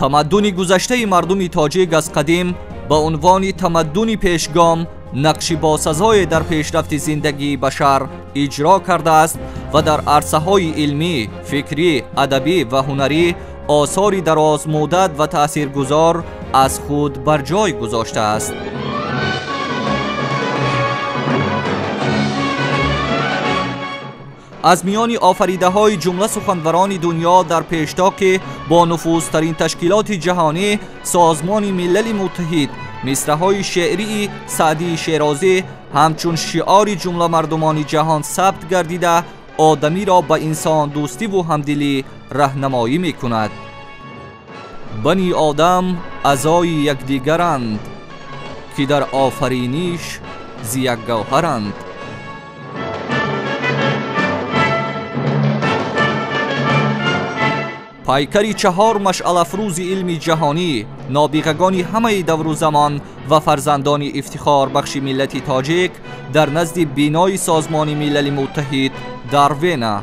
Тамаддуни гузаштаи мардуми тоҷик аз қадим ба унвони тамаддуни пешгом нақши босазое дар пешрафти зиндагии башар иҷро кардааст ва дар арсаҳои илмӣ, фикрӣ, адабӣ ва ҳунарӣ осори дарозмуддат ва таъсиргузор аз худ бар ҷой гузоштааст. Аз миёни офаридаҳои ҷумла суханварони дунё дар пештоқи бо нуфузтарин ташкилоти ҷаҳонӣ Созмони Милали Муттаҳид мисраҳои шеърии Саъдии Шерозӣ ҳамчун шиори ҷумла мардумони ҷаҳон сабт гардида, одамиро ба инсондӯстиву ҳамдилӣ раҳнамоӣ мекунад. Бани одам аъзои якдигаранд, ки дар офариниш зи як гавҳаранд. Пайкари чаҳор машъалафрӯзи илми ҷаҳонӣ, нобиғагони ҳамаи давру замон ва фарзандони ифтихорбахши миллати тоҷик дар назди бинои Созмони Милали Муттаҳид дар Вена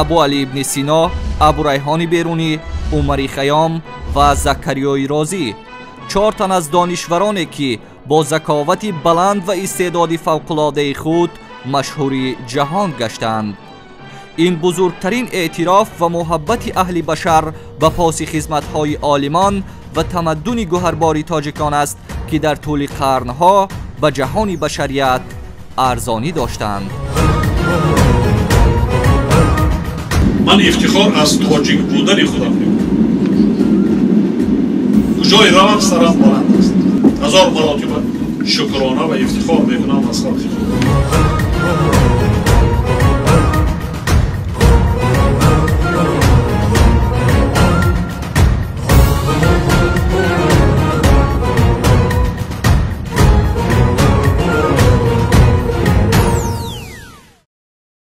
Абуалӣ ибни Сино, Абурайҳони Берунӣ, Умари Хайём ва Закариёи Розӣ, чор тан аз донишвароне ки бо заковати баланд ва истеъдоди фавқулодаи худ машҳури ҷаҳон гаштанд. Ин бузургтарин эътироф ва муҳаббати аҳли башар ба поси хизматҳои олимон ва тамаддуни гӯҳарбори тоҷикон аст, ки дар тӯли қарнҳо ба ҷаҳони башарият арзонӣ доштанд. Ман ифтихор аз тоҷик будани худам мекунам. Куҷое равам, сарам баланд аст. Ҳазор маротиба шукрона ва ифтихор мекунам аз халқи худ.